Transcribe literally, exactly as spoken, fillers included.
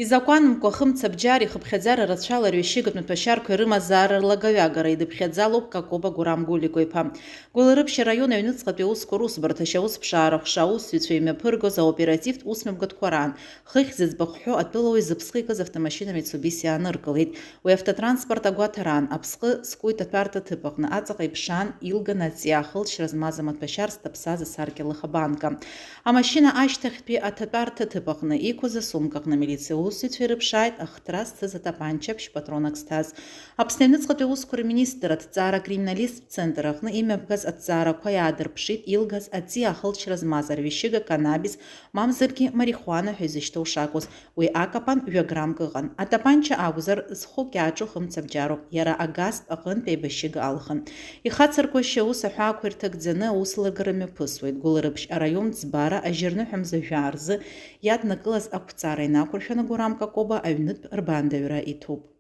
Изакәанымкәа хымцабџьари хыԥхьаӡара рацәала рҩашьыгатә маҭәашьарқәеи рымазаара рлагаҩагара идыԥхьаӡалоуп Кокоба Гурам Гулико-иԥа. Гәылрыԥшь араион аҩныҵҟатәи аусқәа русбарҭа ашьаусԥшаара ҟәша аусзуҩцәа имҩаԥыргоз аоперативтә усмҩаԥгатәқәа раан хыхь зыӡбахә ҳәоу атәылауаҩ зыԥсхы икыз автомашьына Мицубиси ааныркылеит. Уи автотранспорт агәаҭараан аԥсҟы зқәу иҭатәарҭа ҭыԥ аҟны аҵаҟа иԥшаан, илганы аҵиаа ахылҵшьҭра змаз амаҭәашьар зҭаԥсаз асаркьа лыхабаанка. Амашьына ашьҭахьтәи аҭатәарҭа ҭыԥ аҟны иқәыз асумка аҟны амилициа усзуҩцәа ирыԥшааит ахҭра зцыз атапанча ԥшь патронак зҭаз. Аԥсны аҩныҵҟатәи аусқәа рминистр аҭҵаара акриминалисттә центр аҟны имҩаԥгаз аҭҵаарақәа иаадырԥшит илгаз аҵиаа ахылҵшьҭра змаз арҩашьыга канабис, мамзаргьы марихуана ҳәа изышьҭоу шакәыз. Уи акапан жәа граммк ыҟан. Атапанча акәзар, зхәы кьаҿу хымцабџьароуп. Иара агазтә аҟынтә еибашьыга алхын. Ихацыркуашьа аус аҳәаақәа ирҭагӡаны аусеилыргара мҩаԥысуеит. Гәылрыԥшь араион ӡбара ажьырныҳәа мза жәаа рзы иаднакылаз ақәҵара инақәыршәаны Гурам Кокоба аҩнытә рбаандаҩра иҭоуп.